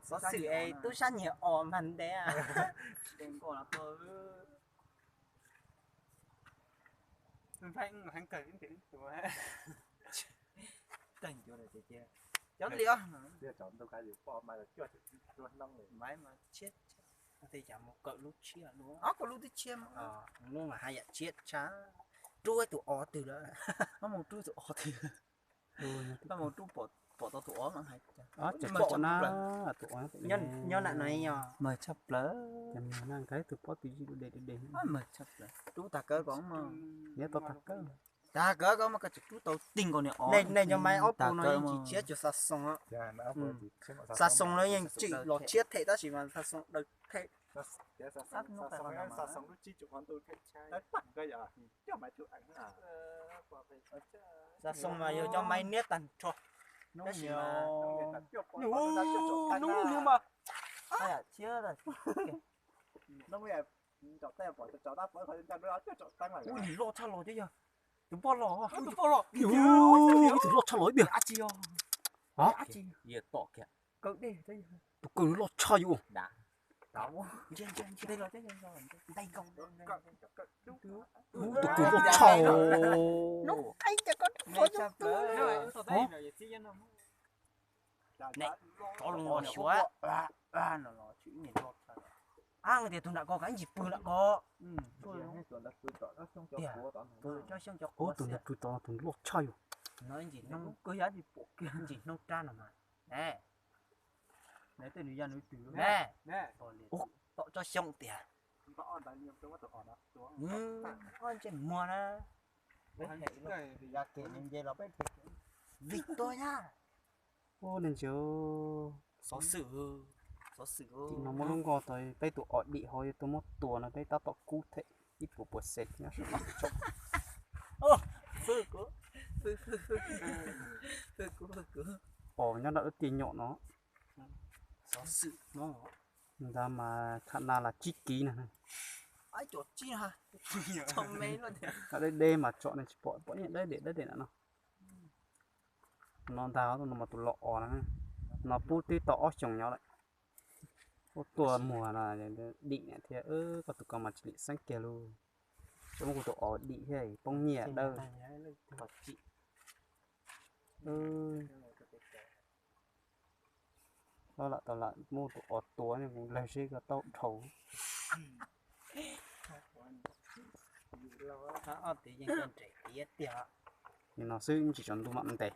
Xov xwm es tub sab nyiag os mas ntev. Cov li os. Maiv mas tshiab, tej cas mus kawm lub tshiab, ob kawm lub twb tshiab, lub mas haj yam tshiab tshaj. Rub tus os twg lawm, koj mus rub tus os twg, koj mus rub pom tau tus os mas hais cas. Nyob nram no yog mas tshaj plaws, tus pob tus yig du de du de, mas tshaj plaws. Rub tag kawg ko, nyob tau tag kawg. Tag kawg ko mas koj tseem rub tau ti nkaus niag os. Nej cov maiv ob puas no yeej tsis tshiab cuag xa xoo. Xa xoo no yeej tsim los tshiab them tab sis mas xa xoo daws them. Xa xoo mas yog cov maiv niab tag nrho. Hnub no mas, ub, niag loj tshaj los cov yog. Tus poj los, tus poj los, tus loj tshaj los ib yam. Tus kaw loj tshaj yus. Ub, tus kaw loj tshaj. Tias tus nram ko kav ntsis pw nram ko. Ub, tus ntawd pw tom tus loj tshaj yus. Ntsis hnub rab no mas. Tom tsob xyoob tias. Ntsej muag na. Vim tuag yog. Ub, nej ntsia. Xov xwm, xov xwm. Tim no muaj lub nkoj tau peb tus os dim hauv yuav tuaj muab tua no peb tab tom kub them ib puas puas xees nyob saum no tso. Os nyob nram lub tiaj nyom no. Xov xwm no. Ntawd mas kham nas las tsib kiv na. Deb deb mas tsom nej tsis pom, pom ib dawb deb dawb deb na no. No ntag no mas tus los os na. No pub twb tau ob xyoos nyob lawm. Ub, tuaj muag no dim thiab, koj tus ko mas tsis lim xeeb kiag lauj. Tsuas muab kuv tus os dim thiab poob nyiaj dawb. Lam tau lam muab tus os tua, kuv lag seb koj tau dhau. Nim no xwb tsis tsaus ntuj mam ntes.